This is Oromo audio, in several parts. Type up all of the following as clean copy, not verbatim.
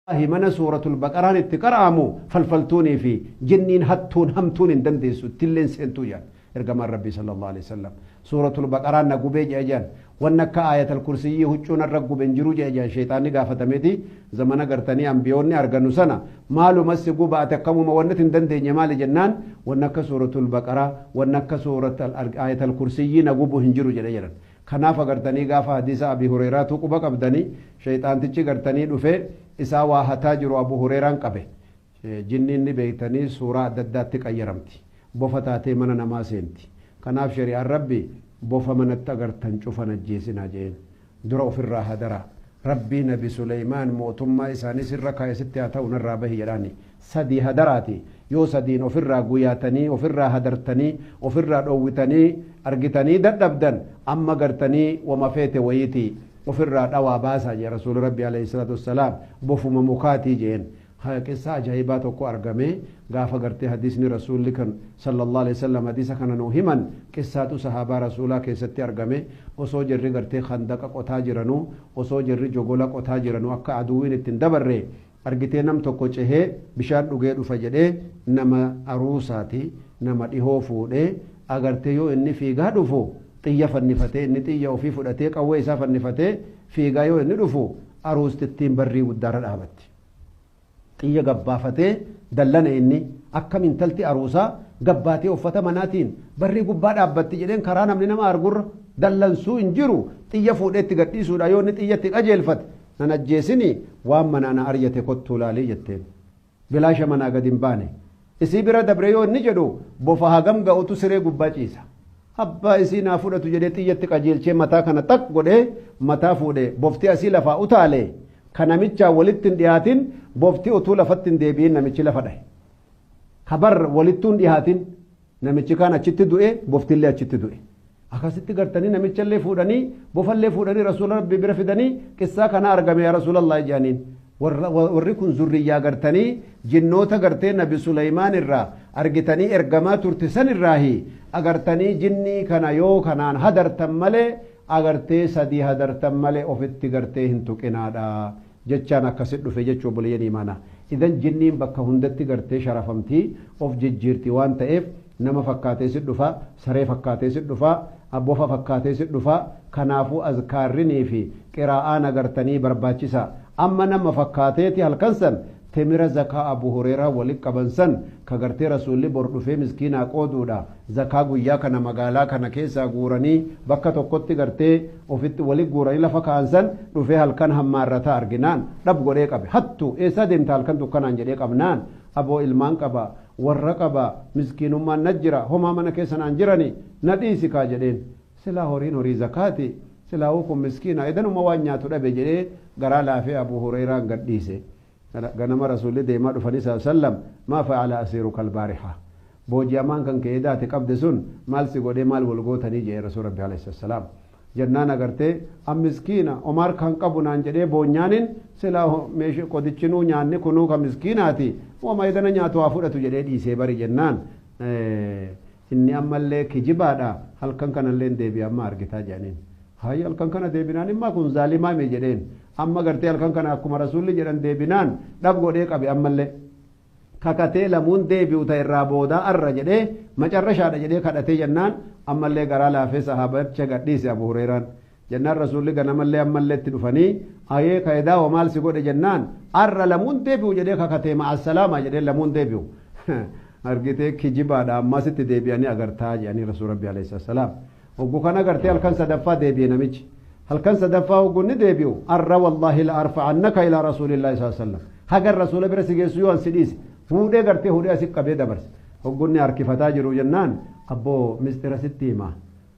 Mana suuratul baqaraan itti qara'amu falfaltuunii fi jinniin hattuun hamtuun hin dandeessu ittilleen seentuu jedhan ergamaan rabbii sallallahu alaihi wasallam. Suuratul baqaraan na gubee jedhe jedhan, wanni akka aayatal kursiyyii huccuu narra gube hin jiru jedhe jedhan. Sheexaanni gaafatameeti zamana gartanii ambiyoonni argannu sana maalumas si guba ati akkamuma wanni hin dandeenye maali jennaan, wanni akka suuratul baqaraa, wanni akka suuratul aayatal kursiyyii na gubu hin jiru jedhe jedhan. Kanaaf agartanii gaafa hadiisa Abi Hureeraatu quba qabdanii, sheexaantichi gartanii dhufee isaa waa hataa jiru Abu Hureeraan qabe. Jinniin ni beektanii suuraa adda addaatti qayyaramti, bofa taatee mana namaa seenti. Kanaaf shari'aan rabbi bofa manatti agartan cufan ajjeesinaa jeen, dura ofirraa hadaraa. Rabbii nabi Suleymaan mootummaa isaanii sirra kaa'e sitti haa ta'u, narraa bahi jedhaani. Sadii hadaraati. Yoo sadiin ofirraa guyaatanii, ofirraa hadartanii, ofirraa dhoowwitanii argitanii dadhabdan, amma gartanii wama feete wayiiti ofirraa dhawaa baasaa jee rasuuli rabbi alayhi salaatu wassalaam, bofuma mukaatii jeen. Qissa ajaa'ibaa tokko argame gaafa gartee hadiisni rasuulli kan sallallahu alaihi wasallam hadiisa kana nuu himan, qissaatu sahaabaa rasuulaa keessatti argame. Osoo jarri gartee handaqa qotaa jiranuu, osoo jarri jogola qotaa jiranuu, akka aduwwiin ittiin dabarre argitee nam tokko cehee bishaan dhugee dhufa jedhee, nama aruusaati, nama dhihoo fuudhee agartee yoo inni fiigaa dhufu xiyya fannifatee, inni xiyya ofii fudhatee qawwee isaa fannifatee fiigaa yoo inni dhufu aruustittiin barrii guddaarra dhaabatti. Xiyya gabbaafatee dallana, inni akkam intalti aruusaa gabbaatee uffata manaatiin barrii gubbaa dhaabbatti jedheen, karaa namni nama argurra dallansuu hin jiru, xiyya fuudhee itti gadhiisuudha. Yoo inni xiyyatti qajeelfate, nan ajjeesini, waan manaa na aryate kottuu laalii jetteen. Bilaasha manaa gadi hin baane. Isii bira dabre yoo inni jedhu bofa hagam ga'utu siree gubbaa ciisa. Abbaa isii naa fudhatu jedhee xiyyatti qajeelchee mataa kana xaq godhee mataa fuudhee, bofti asii lafaa utaalee ka namichaa walitti hin dhiyaatin, bofti utuu lafatti hin deebi'in namichi lafa dhahe. Kabar walittuu hin dhiyaatin namichi kaan achitti du'e, boftillee achitti du'e. Akkasitti gartanii namichallee fuudhanii bofallee fuudhanii rasuula rabbii bira fidanii, qissaa kana argame yaa rasuulallah jedhaniin. Warri kun zurriyyaa gartanii jinnoota gartee nabi Suleymaan irraa argitanii ergamaa turte san irraahi. Agartanii jinnii kana yoo kanaan hadartan malee, agartee sadii hadartan malee ofitti gartee hin tuqinaadha jechaan akkasit dhufe jechuu obboleeyyan imaanaa. Idan jinniin bakka hundatti gartee sharafamtii of jijjiirti waan ta'eef, nama fakkaatee si dhufa, saree fakkaatee si dhufa, bofa fakkaatee si dhufa. Kanaafuu azkaarrinii fi qiraa'aan agartanii barbaachisa. Amma nama fakkaateeti halkan san temira zakaa Abu Hureeraa walit qaban san, ka gartee rasuulli bor dhufee miskiinaa qooduudha, zakaa guyyaa kana magaalaa kana keessaa guuranii bakka tokkotti gartee ofitti walit guuranii lafa ka'an san dhufee halkan hammaarrataa arginaan dhab godhee qabe. Hattu, eessaa deemta halkan dukkanaan jedhee qabnaan, aboo ilmaan qaba, warra qaba, miskiinummaan na jira, homaa mana keessa naan jirani, na dhiisi kaa jedheen. Silaa horiin horii zakaati, silaa'uu kun miskiina edanuma waan nyaatu dhabe jedhee garaa laafee Abu Hureeraan gadhiise. Ganama rasuulli deemaa dhufanii sallam, maa fa'ala asiiruka albaariha, booji'amaan kan ka'ee daate qabde sun maal si godhee, maal wal gootanii jedhe rasuul rabbi alayhi salaam jennaan, agartee an miskiina omaar kan qabu naan jedhee boonyaanin, silaa meeshaa qodichinuu nyaanni kunuu kan miskiinaati, wama edana nyaatu haa fudhatu jedhee dhiisee bari jennaan, inni ammallee kijibaadha, halkan kanallee deebi'e amma argitaa jedhaniin. Hayya, halkan kana deebinaan immaa kun zaalimaa mi jedheen. Amma gartee halkan kana akkuma rasuulli jedhan deebinaan dhab godhee qabe. Ammallee kakatee lamuun deebi'u ta irraa boodaa arra jedhee macarrashaadha jedhee kadhatee jennaan, ammallee garaa laafee sahaabacha gadhiise Abu Hureeraan. Jennaan rasuulli ganamallee ammallee itti dhufanii, ayee kayidaa wa maal si godhe jennaan, arra lamuun deebi'u jedhee kakatee, ma'assalaama jedhee lamuun deebi'u. Argitee kijibaadha, ammasitti deebi'anii agartaa jedhanii rasuul rabbi alayhi salaam. Hoggu kana gartee halkan sadaffaa deebi'e namichi. Halkan sadaffaa hoggu inni deebi'u, arra wallaahi la arfa'annaka ilaa rasuulillahi sallallahu alaihi wasallam, hagan rasuula bira si geessu yoo an si dhiise, fuudhee gartee hudhee asi qabee dabarse. Hoggunni harkifataa jiru jennaan, abboo mistira sitti hima,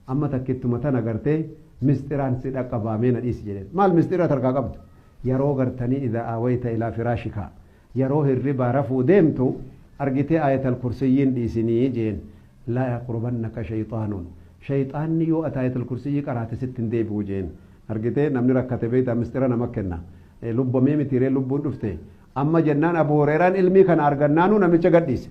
amma takkittuma tana gartee mistiraan si dhaqqabaamee na dhiisi jedheen. Maal mistira tarkaa qabdu? Yeroo gartanii idaa aawayta ilaa firaashika, yeroo hirribaa rafuu deemtu argitee aayatal kursiyyiin dhiisinii jeen. Laa yaqrubannaka shayxaanuun, shayxaanni yoo ati aayatal kursiyyii qaraate sitti hin deebi'u jeen. Argitee namni rakkate beektaa mistira nama kenna, lubbamee mitiiree lubbuun dhufte amma jennaan, Abu Hureeraan ilmii kana argannaanuu namicha gadhiise.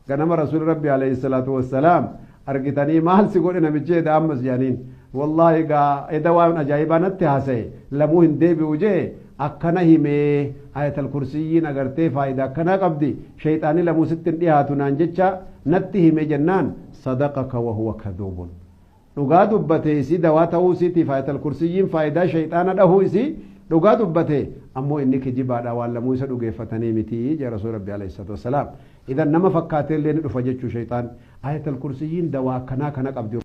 Ganama rasuulli rabbi alayhi salaatu wassalaam argitanii maal si godhe namichi jedha ammas jedhaniin. Wallaahi gaa eda waan ajaa'ibaa natti haasaye, lamuu hin deebi'u jee. Akkana himee, Ayatal Kursiyyiin agartee faayidaa akkanaa qabdi, shayxaanni lamuu sitti hin dhiyaatu naan jecha natti hime jennaan, sadaqaka wahuwa kadhuubun, dhugaa dubbate. Isii dawaa ta'uu isiitiif Ayatal Kursiyyiin faayidaa shayxaana dhahuu isii dhugaa dubbate, ammoo inni kijibaadha, waan lamuu isa dhugeeffatanii miti jee Rasuul Rabbi alayhi salaatu wassalaam. Idan nama fakkaatee illee ni dhufa jechuu shayxaan. Ayatal Kursiyyiin dawaa akkanaa kana qabdi.